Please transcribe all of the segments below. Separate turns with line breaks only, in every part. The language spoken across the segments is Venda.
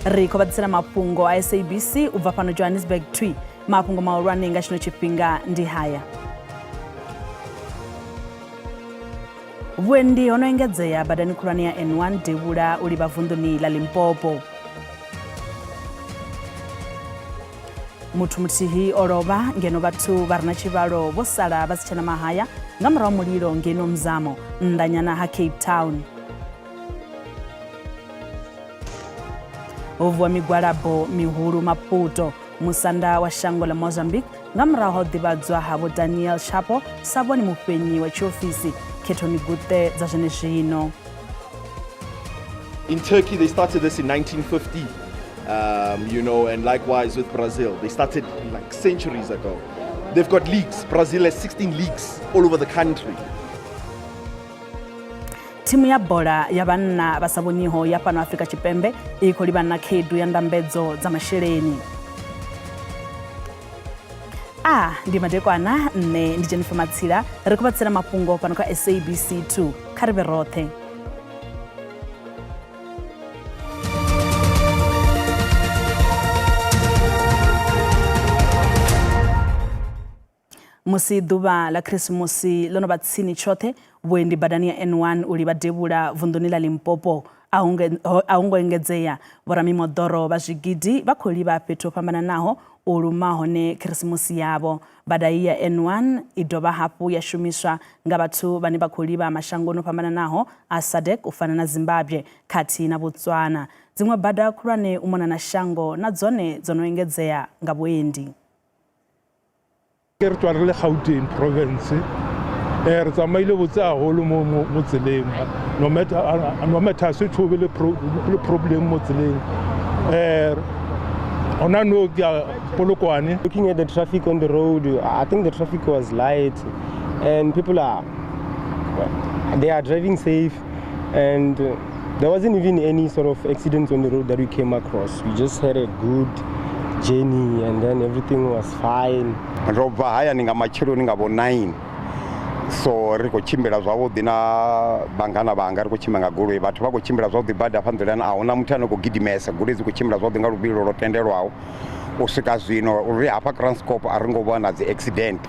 Ri khou vha ḓisela mafhungo a SABC u bva fhano Johannesburg twi. Mafhungo mahulwane nga tshino tshifhinga ndi haya. Vhuendi ho no engedzea badani khulwane ya N1 devhula u livha vunḓuni ḽa Limpopo. Muthu muthihi o lovha ngeno vhathu vha re na tshivhalo vho sala vha si tshena mahaya nga murahu mulilo ngeno Mzamo nnḓanyana ha Cape Town. Ho vuwa migwalabo mihulu Maputo, musanda wa shango ḽa Mozambique nga murahu ha u ḓivhadzwa ha Vho Daniel Chapo sa vhone mufhenyi wa tshiofisi khethoni guṱe dza zwenezwino.
In Turkey, they started this in 1950, and likewise with Brazil. They started like centuries ago. They've got leagues. Brazil has 16 leagues all over the country.
Thimu ya bola ya vhanna vha sa vhoniho ya fhano Afrika Tshipembe i khou livhana na khaedu ya ndambedzo dza masheleni. A ndi madekwana, nṋe ndi Jennifer Matsila, ri khou vha tsela mafhungo fhano kha SABC 2. Kha ri vhe roṱhe. Musi ḓuvha ḽa Khirisimusi ḽo no vha tsini tshoṱhe, vhuendi badani ya N1 u livha devhula vunḓuni ḽa Limpopo a ho ngo engedzea. Vhoramimoḓoro vha zwigidi vha khou livha fhethu ho fhambananaho u luma hone Khirisimusi yavho. Bada iyi ya N1 i dovha hafhu ya shumiswa nga vhathu vhane vha khou livha mashangoni o fhambananaho a SADC u fana na Zimbabwe khathihi na Botswana. Dziṅwe bada khulwane u mona na shango na dzone dzo no engedzea nga vhuendi.
Ke re tswa re le Gauteng province, re tsamaile botse haholo mo mo mo tseleng, no matter no matter se tho be le problem mo tseleng, hona no ke ya Polokwane.
Looking at the traffic on the road, I think the traffic was light and people are they are driving safe, and there wasn't even any sort of accidents on the road that we came across. We just had a good journey and then everything was fine.
Ro bva hayani nga matsheloni nga vho 9, so ri khou tshimbila zwavhuḓi na vhangana vhanga, ri khou tshimbila nga goloi, vhathu vha khou tshimbila zwavhuḓi bada hafha nḓilani, a huna muthu ane khou gidimesa, goloi dzi khou tshimbila zwavhuḓi nga luvhilo lwo tendelwaho. U swika zwino ri hafha Kranskop a ri ngo vhona dzi accident.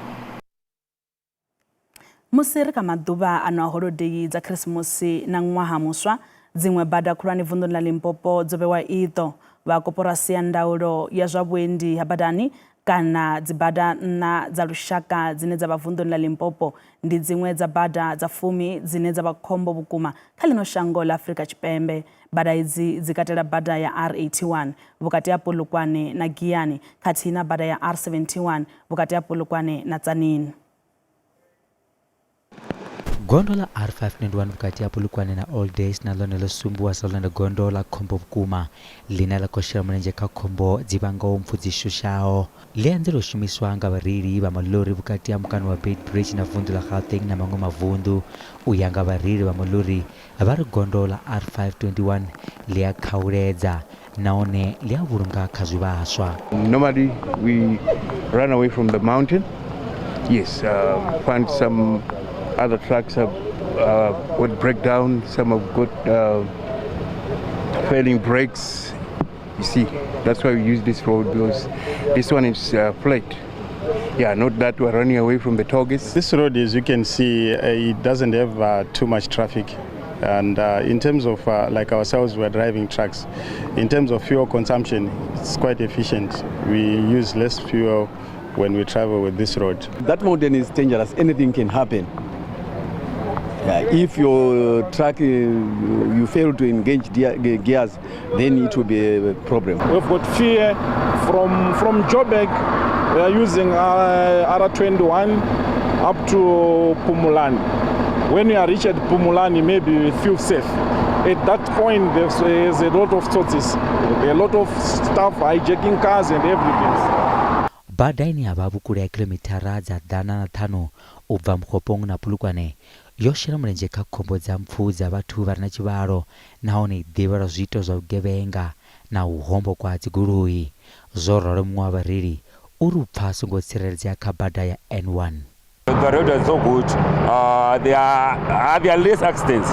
Musi ri kha maḓuvha ano a holodei dza Khirisimusi na ṅwaha muswa, dziṅwe bada khulwane vunḓuni ḽa Limpopo dzo vhewa iṱo. Vha koporasi ya ndaulo ya zwa vhuendi ha badani kana dzibada nṋa dza lushaka dzine dza vha vunḓuni ḽa Limpopo ndi dziṅwe dza bada dza fumi dzine dza vha khombo vhukuma kha ḽino shango ḽa Afrika Tshipembe. Bada idzi dzi katela bada ya R81 vhukati ha Polokwane na Giyani khathihi na bada ya R71 vhukati ha Polokwane na Tzaneen.
Gondo ḽa R591 vhukati ha Polokwane na Old Days na ḽone ḽo sumbiwa sa ḽone gondo ḽa khombo vhukuma ḽine ḽa khou shela mulenzhe kha khombo dzi vhangaho mpfu dzi shushaho. Ḽi anzela u shumiswa nga vhareili vha maḽori vhukati ha mukano wa Beitbridge na vunḓu ḽa Gauteng na maṅwe mavunḓu. U ya nga vhareili vha maḽori, vha ri gondo ḽa R521 ḽi a khauledza nahone ḽi a vhulunga kha zwivhaswa.
Normally we run away from the mountain. Yes, find some other trucks have got breakdown, some have got failing brakes. You see, that's why we use this road, because this one is flat. Yeah, not that we're running away from the targets.
This road, as you can see, it doesn't have too much traffic. And in terms of, like ourselves, we're driving trucks. In terms of fuel consumption, it's quite efficient. We use less fuel when we travel with this road.
That mountain is dangerous. Anything can happen. Yeah, if your truck, you fail to engage gears, then it will be a problem.
We've got fear from Joburg. We are using R21 up to Pumulani. When we are reached at Pumulani, maybe we feel safe. At that point, there's a lot of tsotsis, a lot of stuff, hijacking cars and everything.
Bada ine ya vha vhukule ha kilomithara dza 105 u bva Mokgopong na Polokwane yo shela mulenzhe kha khombo dza mpfu dza vhathu vha re na tshivhalo nahone i ḓivhelwa zwiito zwa vhugevhenga na u hombokwa ha dzigoloi. Zwo ralo muṅwe wa vhareili u ri u pfa a songo tsireledzea kha bada ya N1.
The road is so good. There are less accidents.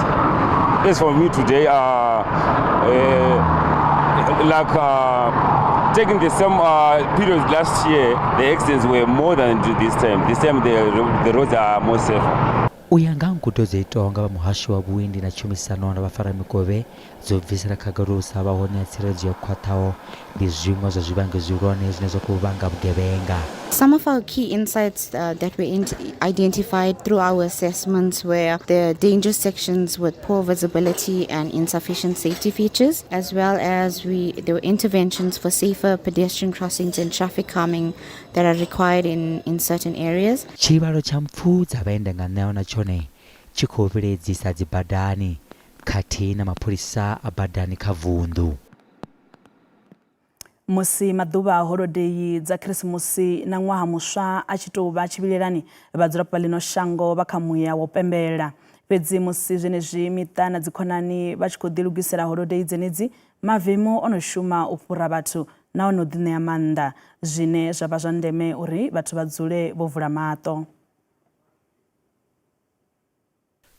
As for me today, Like taking the same period last year, the accidents were more than this time. This time the roads are more safer.
U ya nga ngudo dzo itwaho nga vha muhasho wa vhuendi na tshumisano na vhafaramikovhe dzo bvisela khagala u sa vha hone ha tsireledzo yo khwaṱhaho ndi zwiṅwe zwa zwivhangi zwihulwane zwine zwa khou vhanga vhugevhenga.
Some of our key insights that were identified through our assessments were the danger sections with poor visibility and insufficient safety features, as well as there were interventions for safer pedestrian crossings and traffic calming that are required in certain areas.
Tshivhalo tsha mpfu dza vhaendangaṋayo na tshone tshi khou vhiledzisa dzibadani khathihi na mapholisa a badani kha vunḓu.
Musi maḓuvha a holodei dza Khirisimusi na ṅwaha muswa a tshi tou vha tshivhilelani, vhadzulapo vha ḽino shango vha kha muya wo pembela. Fhedzi musi zwenezwi miṱa na dzikhonani vha tshi khou ḓilugisela holodei dzenedzi, mavemu o no shuma u fhura vhathu nahone u ḓiṋea maanḓa, zwine zwa vha zwa ndeme uri vhathu vha dzule vho vula maṱo.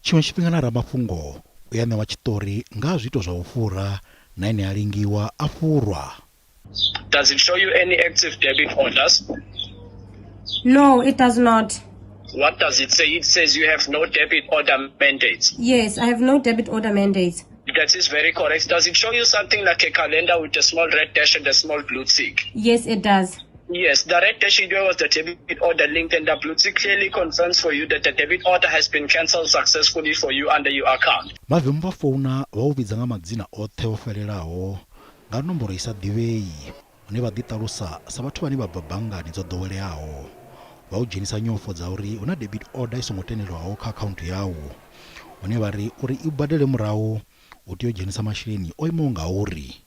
Tshiṅwe tshifhinga na ramafhungo u ya ṋewa tshiṱori nga ha zwiito zwa u fhura na ene a lingiwa a fhurwa.
Does it show you any active debit orders?
No, it does not.
What does it say? It says you have no debit order mandates.
Yes, I have no debit order mandates.
That is very correct. Does it show you something like a calendar with a small red dash and a small blue tick?
Yes, it does.
Yes, the red dash was the debit order linked, and the blue tick clearly confirms for you that the debit order has been cancelled successfully for you under your account.
Mavemu vha founa vha u vhidza nga madzina oṱhe o fhelelaho nga nomboro i sa ḓivhei hune vha ḓiṱalusa sa vhathu vhane vha bva banngani dzo ḓoweleaho. Vha u dzhenisa nyofho dza uri hu na debit order i songo tendelwaho kha akhaunthu yau, hune vha ri uri i badele murahu u tea u dzhenisa masheleni o imaho ngauri.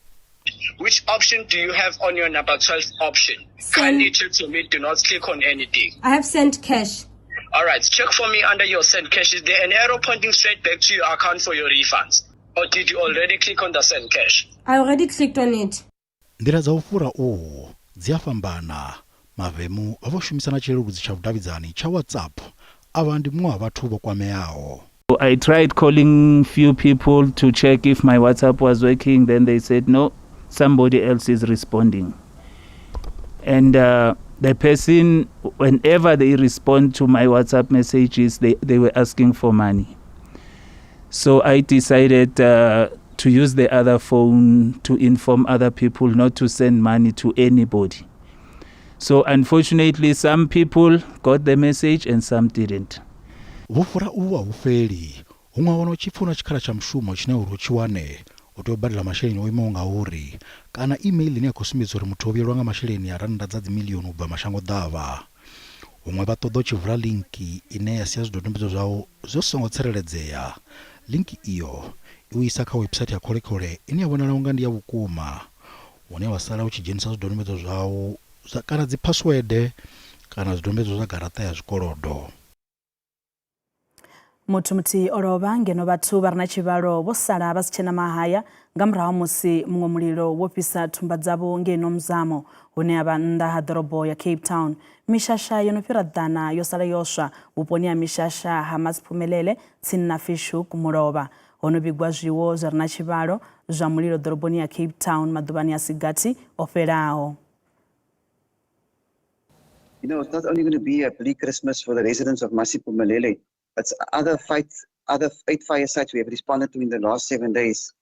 Which option do you have on your number 12 option? Kindly check to me, do not click on anything.
I have sent cash.
All right, check for me under your send cash. Is there an arrow pointing straight back to your account for your refunds? Or did you already click on the send cash?
I already clicked on it.
Nḓila dza u fhura uhu dzi a fhambana. Mavemu vha vho shumisa na tshileludzi tsha vhudavhidzani tsha WhatsApp. Avha ndi muṅwe wa vhathu vho kwameaho.
I tried calling few people to check if my WhatsApp was working. Then they said, no, somebody else is responding. And the person, whenever they respond to my WhatsApp messages, they were asking for money. So I decided to use the other phone to inform other people not to send money to anybody. So unfortunately, some people got the message and some didn't.
Vhufhura uvhu a vhu fheli. Huṅwe wa wana u tshi pfi hu na tshikhala tsha mushumo tshine uri u tshi wane u tea u badela masheleni o imaho ngauri, kana email ine ya khou sumbedza uri muthu o vhuyelwa nga masheleni a rannda dza dzimilioni u bva mashango ḓavha. Huṅwe vha ṱoḓa u tshi vula linki ine ya sia zwidodombedzwa zwau zwi songo tsireledzea. Linki iyo i u isa kha website ya kholekhole ine ya vhonala unga ndi ya vhukuma, hune wa sala u tshi dzhenisa zwidodombedzwa zwau zwa kana dzi password kana zwidodombedzwa zwa garaṱa ya zwikolodo.
Muthu muthihi o lovha ngeno vhathu vha re na tshivhalo vho sala vha si tshena mahaya nga murahu musi muṅwe mulilo wo fhisa thumba dzavho ngei Nomzamo, hune ha vha nnḓa ha ḓorobo ya Cape Town. Mishasha yo no fhira 100 yo sala yo swa vhuponi ha mishasha ha Masiphumelele tsini na Fish Hoek mulovha. Ho no vhigwa zwiwo zwi re na tshivhalo zwa mulilo ḓoroboni ya Cape Town maḓuvhani a si gathi o fhelaho.
You know, it's not only going to be a bleak Christmas for the residents of Masiphumelele, it's other 8 fire sites we have responded to in the last 7 days.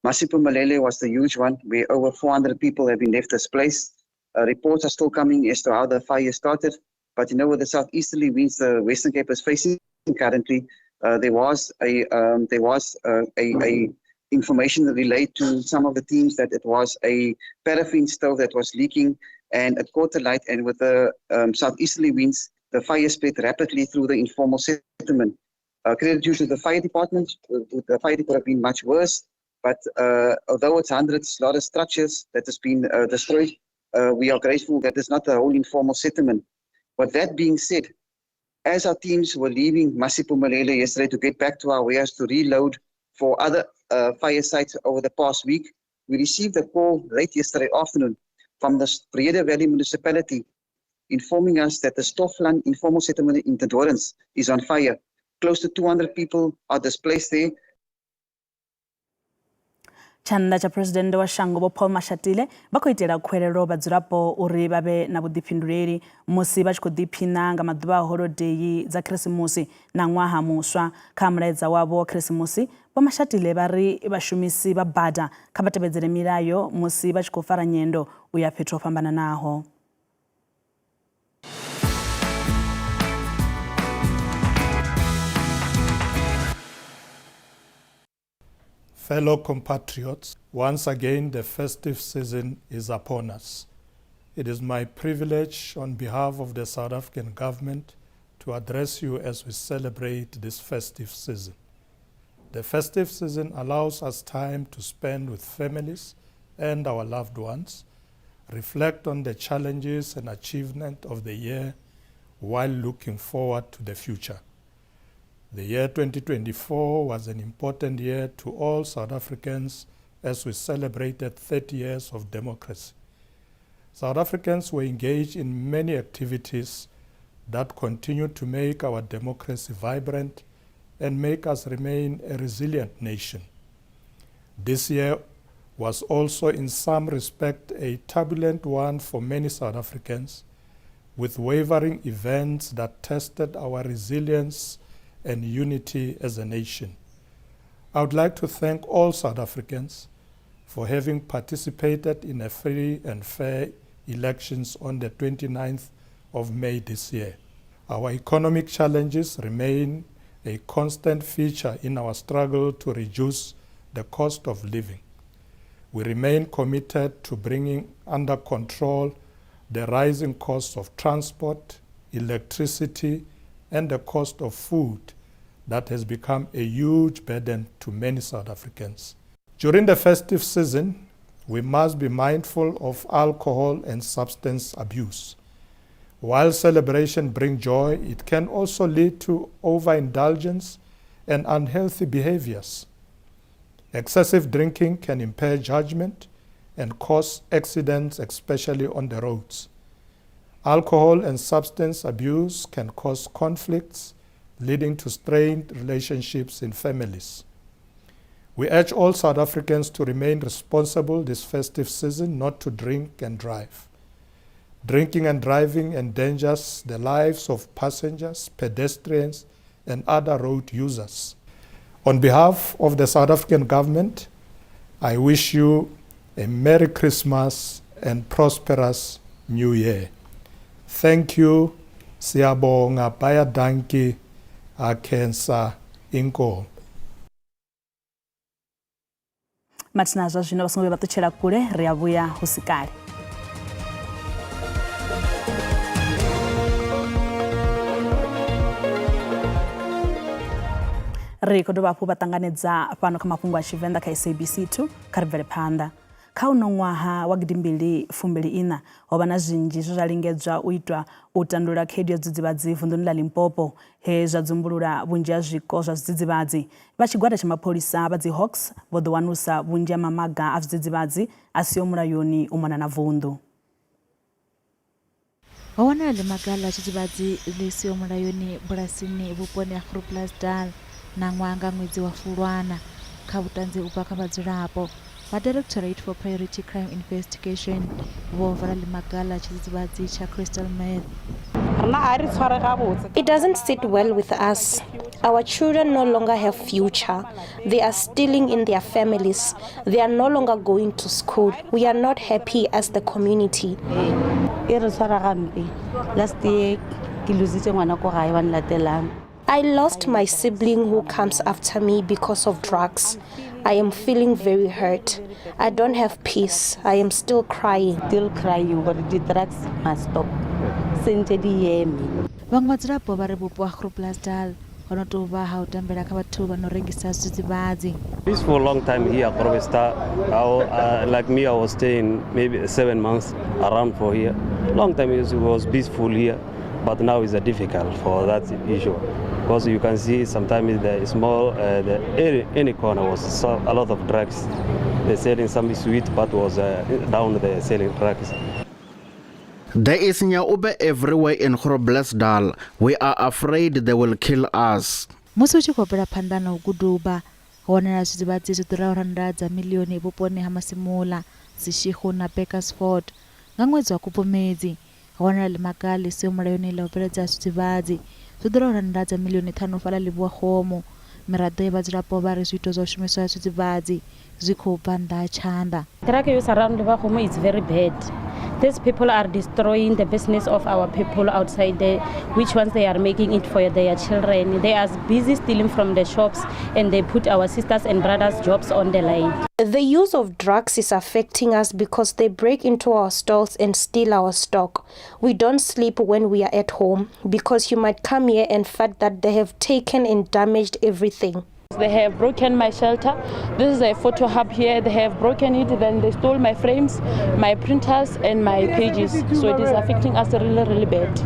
Masiphumelele was the huge one where over 400 people have been left displaced. Reports are still coming as to how the fire started, but you know, with the southeasterly winds the Western Cape is facing currently, there was a information relayed to some of the teams that it was a paraffin stove that was leaking, and at quarter light, and with the southeasterly winds, the fire spread rapidly through the informal settlement. Credit due to the fire department, the fire could have been much worse, but although it's hundreds, lot of structures that has been destroyed, we are grateful that it's not the whole informal settlement. But that being said, as our teams were leaving Masiphumelele yesterday to get back to our warehouse to reload for other fire sites over the past week, we received a call late yesterday afternoon from the Breede Valley Municipality informing us that the Stofland informal settlement in Tendorens is on fire. Close to 200 people are displaced there.
Tshanḓa tsha Phresidennde wa shango Vho Paul Mashatile vha khou itela khuwelelo vhadzulapo uri vha vhe na vhuḓifhinduleli musi vha tshi khou ḓiphina nga maḓuvha a holodei dza Khirisimusi na ṅwaha muswa. Kha mulaedza wavho wa Khirisimusi, Vho Mashatile vha ri vhashumisi vha bada kha vha tevhedzele milayo musi vha tshi khou fara nyendo u ya fhethu ho fhambananaho.
Fellow compatriots, once again the festive season is upon us. It is my privilege on behalf of the South African government to address you as we celebrate this festive season. The festive season allows us time to spend with families and our loved ones, reflect on the challenges and achievement of the year while looking forward to the future. The year 2024 was an important year to all South Africans as we celebrated 30 years of democracy. South Africans were engaged in many activities that continue to make our democracy vibrant and make us remain a resilient nation. This year was also in some respect a turbulent one for many South Africans, with wavering events that tested our resilience and unity as a nation. I would like to thank all South Africans for having participated in a free and fair elections on the 29th of May this year. Our economic challenges remain a constant feature in our struggle to reduce the cost of living. We remain committed to bringing under control the rising costs of transport, electricity, and the cost of food that has become a huge burden to many South Africans. During the festive season, we must be mindful of alcohol and substance abuse. While celebration brings joy, it can also lead to overindulgence and unhealthy behaviors. Excessive drinking can impair judgment and cause accidents, especially on the roads. Alcohol and substance abuse can cause conflicts, leading to strained relationships in families. We urge all South Africans to remain responsible this festive season, not to drink and drive. Drinking and driving endangers the lives of passengers, pedestrians, and other road users. On behalf of the South African government, I wish you a Merry Christmas and prosperous New Year. Thank you. Siyabonga baie dankie. Akhensa inkomo.
Mathina zwa zwino vha songo vhuya vha ṱutshela kule ri a vhuya hu si kale. Ri khou dovha hafhu vha ṱanganedza fhano kha mafhungo a Tshivenḓa kha SABC 2 kha ri bvele phanḓa. Kha uno ṅwaha wa gidimbili fumbili iṋa ho vha na zwinzhi zwe zwa lingedzwa u itwa u tandulula khaedu ya zwidzidzivhadzi vunḓuni ḽa Limpopo he zwa dzumbulula vhunzhi ha zwiko zwa zwidzidzivhadzi. Vha tshigwada tsha mapholisa vha dzi Hawks vho ḓo wanusa vhunzhi ha mamaga a zwidzidzivhadzi a siho mulayoni u mona na vunḓu.
Ho wanala ḽimaga ḽa zwidzivhadzi ḽi siho mulayoni bulasini vhuponi ha Groblersdal ṋaṅwaha nga ṅwedzi wa Fulwana. Kha vhuṱanzi u bva kha vhadzulapo, vha Directorate for Priority Crime Investigation vho vala ḽimaga ḽa tshidzidzivhadzi tsha crystal meth.
It doesn't sit well with us. Our children no longer have future. They are stealing in their families. They are no longer going to school. We are not happy as the community.
E re tshwara gampe. Last year ke lositse ngwana ko gae wa nlatelang.
I lost my sibling who comes after me because of drugs. I am feeling very hurt. I don't have peace. I am still crying.
Still crying gore di-drugs must stop. Sentse di eme.
Vhaṅwe vhadzulapo vha ri vhupo ha Groblersdal ho no tou vha ha u tambela kha vhathu vha no rengisa zwidzidzivhadzi.
This for a long time here, Groblersdal. Like me, I was staying maybe 7 months around for here. Long time it was peaceful here, but now it's difficult for that issue. Because you can see sometimes the small, the any corner was so, a lot of drugs. They're selling some sweet, but was down there selling drugs.
There is nyaope everywhere in Groblersdal. We are afraid they will kill us.
Musi u tshi khou bvela phanḓa na u guduba, Ho wanala zwidzidzivhadzi zwi ḓuraho rannda dza miḽioni vhuponi ha Masimula, Seshego na Burgersfort. Nga ṅwedzi wa Khubvumedzi, ho wanala ḽimaga ḽi siho mulayoni ḽa u bveledza zwidzidzivhadzi zwi ḓuraho rannda dza miḽioni ṱhanu fhaḽa Lebowakgomo. Miraḓo ya vhadzulapo vha ri zwiito zwa u shumiswa ha zwidzidzivhadzi zwi khou bva nnḓa ha tshanḓa.
Drug use around Lebowakgomo is very bad. These people are destroying the business of our people outside there, which ones they are making it for their children. They are busy stealing from the shops and they put our sisters and brothers' jobs on the line.
The use of drugs is affecting us because they break into our stalls and steal our stock. We don't sleep when we are at home because you might come here and find that they have taken and damaged everything.
They have broken my shelter. This is a photo hub here. They have broken it. Then they stole my frames, my printers and my pages. So it is affecting us really, really bad.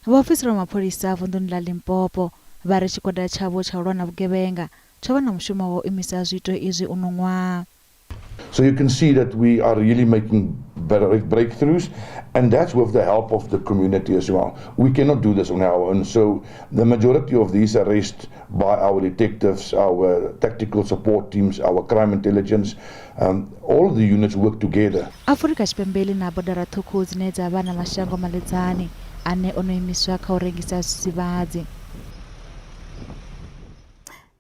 Vhaofisiri vha mapholisa vunḓuni ḽa Limpopo vha ri tshigwada tshavho tsha u lwa na vhugevhenga tsho vha na mushumo wa u imisa zwiito izwi uno ṅwaha.
So you can see that we are really making breakthroughs, and that's with the help of the community as well. We cannot do this on our own, so the majority of these arrests by our detectives, our tactical support teams, our crime intelligence, all the units work together.
Afurika Tshipembe ḽi na bodara ṱhukhu dzine dza vha na mashango maledzani ane o no imiswa kha u rengisa zwidzidzivhadzi.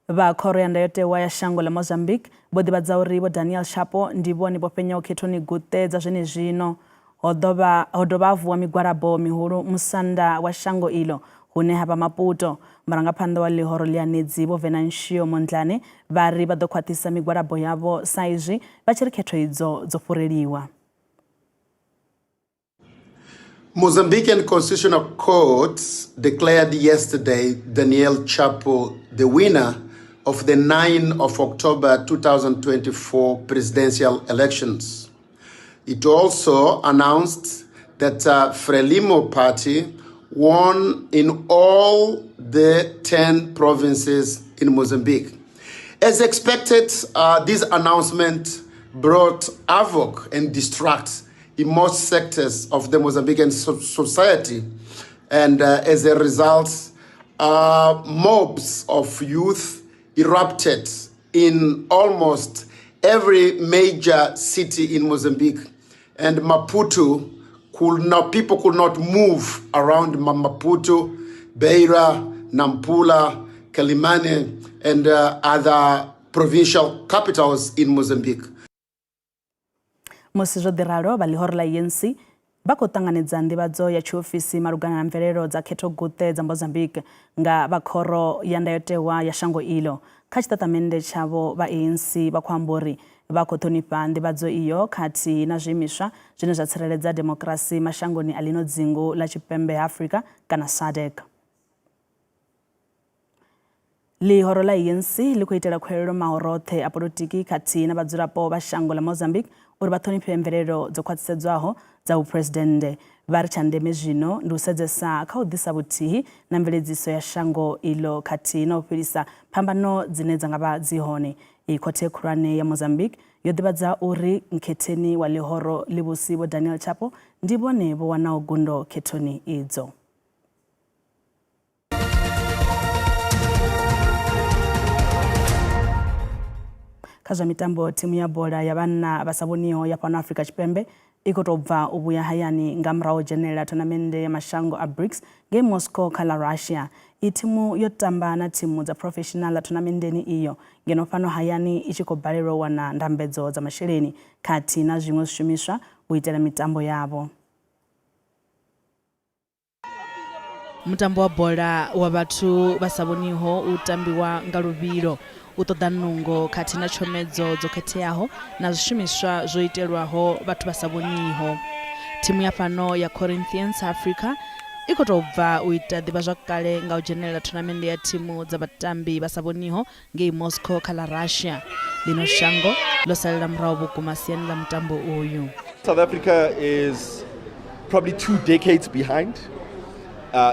Vha khoro ya ndayotewa ya shango ḽa Mozambique vho ḓivhadza uri Vho Daniel Chapo ndi vhone vho fhenyaho khethoni guṱe dza zwenezwino. Ho dovha ho dovha ha vuwa migwalabo mihulu musanda wa shango iḽo hune ha vha Maputo. Murangaphanḓa wa ḽihoro ḽianedzi Vho Venancio Mondlane vha ri vha ḓo khwaṱhisa migwalabo yavho sa izwi vha tshi ri khetho idzo dzo fhureliwa.
Mozambican Constitutional Court declared yesterday Daniel Chapo the winner of the 9 of October 2024 presidential elections. It also announced that Frelimo party won in all the 10 provinces in Mozambique. As expected, this announcement brought havoc and distract in most sectors of the Mozambican society. And as a result, mobs of youth erupted in almost every major city in Mozambique. And Maputo could not, people could not move around Maputo, Beira, Nampula, Quelimane, and other provincial capitals in Mozambique.
Musi zwo ḓi ralo, vha ḽihoro ḽa ANC vha khou ṱanganedza nḓivhadzo ya tshiofisi malugana na mvelelo dza khetho guṱe dza Mozambique nga vha khoro ya ndayotewa ya shango iḽo. Kha tshiṱatamennde tshavho vha ANC vha khou amba uri vha khou ṱhonifha nḓivhadzo iyo khathihi na zwiimiswa zwine zwa tsireledza demokirasi mashangoni a ḽino dzingu ḽa Tshipembe ha Afrika kana SADC. Ḽihoro ḽa ANC ḽi khou itela khuwelelo mahoro oṱhe a polotiki khathihi na vhadzulapo vha shango ḽa Mozambique uri vha ṱhonifhe mvelelo dzo khwaṱhisedzwaho dza vhuphuresidennde. Vha ri tsha ndeme zwino ndi u sedzesa kha u ḓisa vhuthihi na mveledziso ya shango iḽo khathihi na u fhelisa phambano dzine dza nga vha dzi hone. Iyi khothe khulwane ya Mozambique yo ḓivhadza uri nkhetheni wa ḽihoro ḽivhusi Vho Daniel Chapo ndi vhone vho wanaho gundo khethoni idzo. Kha zwa mitambo, thimu ya bola ya vhanna vha sa vhoniho ya fhano Afrika Tshipembe i khou tou bva u vhuya hayani nga murahu dzhenelela thonamennde ya mashango a BRICS ngei Moscow kha ḽa Russia. Iyi thimu yo tamba na thimu dza phurofeshinala thonamenndeni iyo, ngeno fhano hayani i tshi khou balelwa u wana ndambedzo dza masheleni khathihi na zwiṅwe zwishumiswa u itela mitambo yavho. Mutambo wa bola wa vhathu vha sa vhoniho u tambiwa nga luvhilo, u ṱoḓa nungo khathihi na tshomedzo dzo khetheaho na zwishumiswa zwo itelwaho vhathu vha sa vhoniho. Thimu ya fhano ya Corinthians Africa i khou tou bva u ita ḓivhazwakale nga u dzhenelela thonamennde ya thimu dza vhatambi vha sa vhoniho ngei Moscow kha ḽa Russia. Ḽino shango ḽo salela murahu vhukuma siani ḽa mutambo uyu.
South Africa is probably 2 decades behind.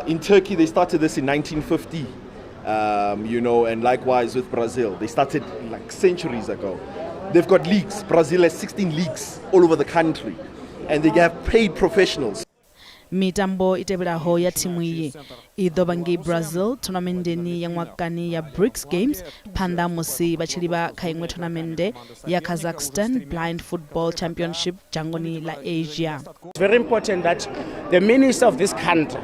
In Turkey, they started this in 1950, and likewise with Brazil. They started like centuries ago. They've got leagues. Brazil has 16 leagues all over the country, and they have paid professionals.
Mitambo i tevhelaho ya thimu iyi i ḓo vha ngei Brazil thonamenndeni ya ṅwakani ya BRICS Games phanḓa ha musi vha tshi livha kha iṅwe thonamennde ya Kazakhstan Blind Football Championship dzhangoni ḽa Asia.
It's very important that the minister of this country,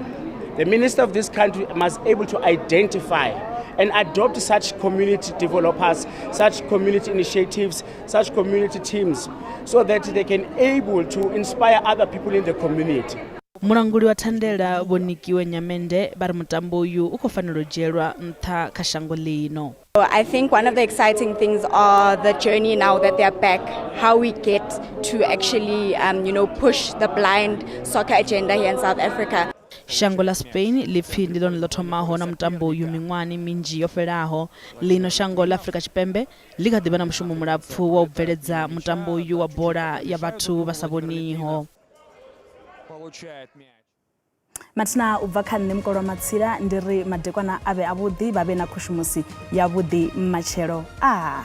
the minister of this country must able to identify and adopt such community developers, such community initiatives, such community teams, so that they can able to inspire other people in the community.
Mulanguli wa thandela Vho Nikiwe Nyamende vha ri mutambo uyu u khou fanela u dzhielwa nṱha kha shango ḽino.
I think one of the exciting things are the journey now that they are back, how we get to actually, push the blind soccer agenda here in South Africa.
Shango ḽa Spain ḽi pfi ndi ḽone ḽo thomaho na mutambo uyu miṅwahani minzhi yo fhelaho. Ḽino shango ḽa Afrika Tshipembe ḽi kha ḓi vha na mushumo mulapfu wa u bveledza mutambo uyu wa bola ya vhathu vha sa vhoniho. Mathina u bva kha nṋe Mukolwa Matsila ndi ri madekwana a vhe avhuḓi, vha vhe na khushumusi yavhuḓi matshelo a.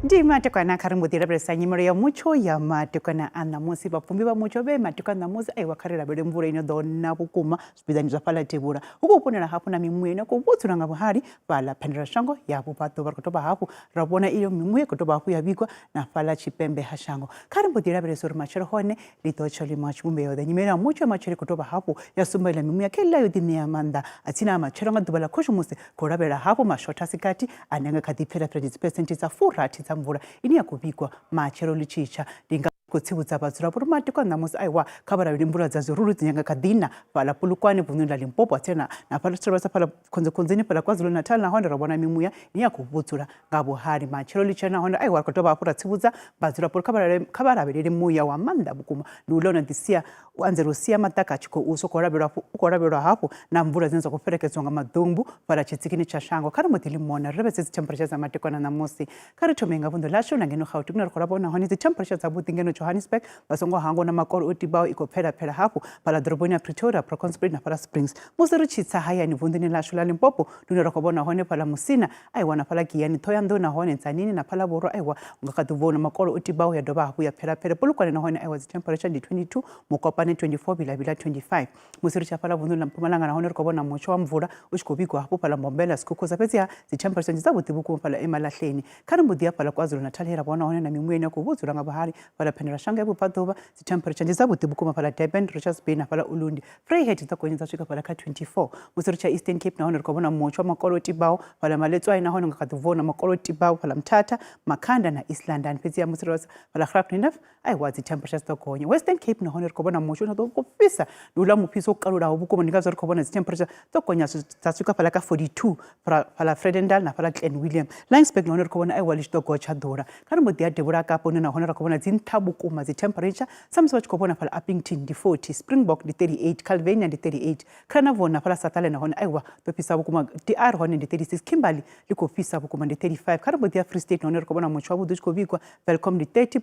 Ndi matekwana kha ri mbo ḓi lavhelesa nyimelo ya mutsho ya matekwana a ṋamusi. Vhapfumbi vha mutsho vhe matekwana a ṋamusi aiwa kha ri lavhelele mvula ino ḓo na vhukuma zwipiḓani zwa fhaḽa devhula. Hu khou vhonala hafhu na mimuya ine khou vhudzula nga vhuhali fhaḽa phendelashango ya vhubvaḓuvha. Ri khou dovha hafhu ra vhona iyo mimuya i khou dovha hafhu ya vhigwa na fhaḽa tshipembe ha shango. Kha ri mbo ḓi lavhelesa uri matshelo hone ḽi ḓo tsha ḽo ima tshivhumbeo ḓe. Nyimele ya mutsho ya matshelo i khou dovha hafhu ya sumbedza mimuya kha iḽa yo ḓiṋea maanḓa a tsini ha matshelo nga ḓuvha ḽa khushumusi. Khou lavhelela hafhu mashotha a si gathi ane a nga kha ḓi pfela fhira dziphesenthe dza 60 dza mvula ine ya khou vhigwa matshelo ḽi tshi tsha. Ndi nga khou tsivhudza vhadzulapo uri matiko a ṋamusi aiwa kha vha lavhelele mvula dza zwirulu dzine nga kha ḓi na fhaḽa Polokwane vunḓuni ḽa Limpopo ha tsini na fhaḽa tshitshavha sa fhaḽa Khunzikhunzini fhaḽa KwaZulu-Natal nahone ra vhona mimuya ine ya khou vhudzula nga vhuhali matshelo ḽi tshena nahone aiwa ri khou dovha hafhu ra tsivhudza vhadzulapo uri kha vha lavhelele muya wa maanḓa vhukuma ndi uḽa une ḓi sia u anzela u sia maḓaka a tshi khou uswa, khou lavhelelwa u khou lavhelelwa hafhu na mvula dzine dza khou fhelekedzwa nga maḓumbu fhaḽa tshitsikini tsha shango. Kha ri mbo ḓi ḽi mona ri lavhelese dzi temperature dza madekwana ṋamusi. Kha ri thome nga vunḓu ḽashu na ngeno Gauteng hune ra khou vhona hone dzi temperature dzavhuḓi ngeno Johannesburg vha songo hangwa na makole o tibaho i khou pfela pfela hafhu fhaḽa ḓoroboni ya Pretoria, Bronkhorstspruit na fhaḽa Springs. Musi ri tshi tsa hayani vunḓuni ḽashu ḽa Limpopo ndi hune ra khou vhona hone fhaḽa Musina a i wana fhaḽa Giyani, Ṱhohoyanḓou nahone Tzaneen na fhaḽa Vhurwa aiwa u nga kha ḓi vhona makole o tibaho ya dovha hafhu ya pfela pfele Polokwane nahone aiwa dzi temperature ndi 22, Mokopane 24, Vilavila 25. Musi ri tshi ya fhaḽa vunḓuni ḽa Mpumalanga nahone ri khou vhona mutsho wa mvula u tshi khou vhigwa hafhu fhaḽa Mbombela, Skukuza fhedziha dzi temperature ndi dzavhuḓi vhukuma fhaḽa Emalahleni. Kha ri mbo ḓi ya fhaḽa KwaZulu-Natal he ra vhona hone na mimuya ine ya khou vhudzula nga vhuhali fhaḽa Phendelashango ya Vhubvaḓuvha dzi temperature ndi dzavhuḓi vhukuma fhaḽa Durban, Richards Bay na fhaḽa Ulundi. Vryheid dza gonya dza swika fhaḽa kha 24. Musi ri tshi ya Eastern Cape nahone ri khou vhona mutsho wa makole o tibaho fhaḽa Maletswai nahone nga kha ḓi vhona makole o tibaho fhaḽa Mthatha, Makhanda na East London. Fhedziha musi ri fhaḽa Graaff-Reinet aiwa dzi temperatures dzo gonya. Western Cape nahone ri khou vhona mutsho une ḓo khou fhisa ndi uḽa mufhiso o kalulaho vhukuma ndi ngazwo ri khou vhona dzi temperature dzo gonya dza swika fhaḽa kha 42 fhaḽa Vredendal na fhaḽa Clan William. Laingsburg nahone ri khou vhona aiwa ḽi tshi ḓo gotsha ḓula. Kha ri mbo ḓi ya devhula Kapa hune nahone ra khou vhona dzi nṱha vhukuma dzi temperature sa musi vha tshi khou vhona fhaḽa Upington ndi 40, Springbok ndi 38, Calvania ndi 38, Carnarvon na fhaḽa Sutherland nahone aiwa ḓo fhisa vhukuma, DR hone ndi 36, Kimberley ḽi khou fhisa vhukuma ndi 35. Kha ri mbo ḓi ya Free State nahone ri khou vhona mutsho wavhuḓi u tshi khou vhigwa, Welkom ndi 30,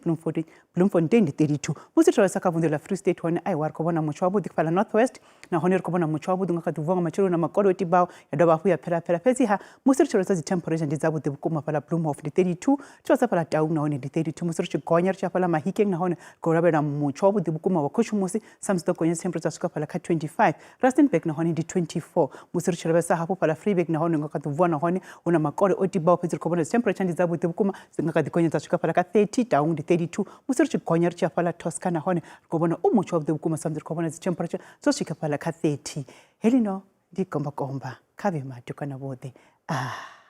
Bloemfontein ndi 32. Musi ri lavhelesa kha vunḓu ḽa Free State hone aiwa ri khou vhona mutsho wavhuḓi fhaḽa North West nahone ri khou vhona mutsho wavhuḓi nga kha ḓi vuwa nga matsheloni na makole o tibaho ya dovha hafhu ya phela phela fhedziha musi ri tshi lavhelesa dzi temperature ndi dzavhuḓi vhukuma fhaḽa Bloemhof ndi 32 tshi lavhelesa fhaḽa Taung nahone ndi 32 musi ri tshi gonya ri tshi ya fhaḽa Mahikeng nahone ri khou lavhelela mutsho wavhuḓi vhukuma wa khushumusi sa musi ḓo gonya dzi temperature dza swika fhaḽa kha 25 Rustenburg nahone ndi 24 musi ri tshi lavhelesa hafhu fhaḽa Vryburg nahone nga kha ḓi vuwa nahone hu na makole o tibaho fhedzi ri khou vhona dzi temperature ndi dzavhuḓi vhukuma dzi nga kha ḓi gonya dza swika fhaḽa kha 30 Taung ndi 32 musi ri tshi gonya ri tshi ya fhaḽa Tosca nahone ri khou vhona u mutsho wavhuḓi vhukuma sa musi ri khou vhona dzi temperature dzo swika fhaḽa kha 30 heḽino ndi gombakomba kha vhe madekwana vhoṱhe ah.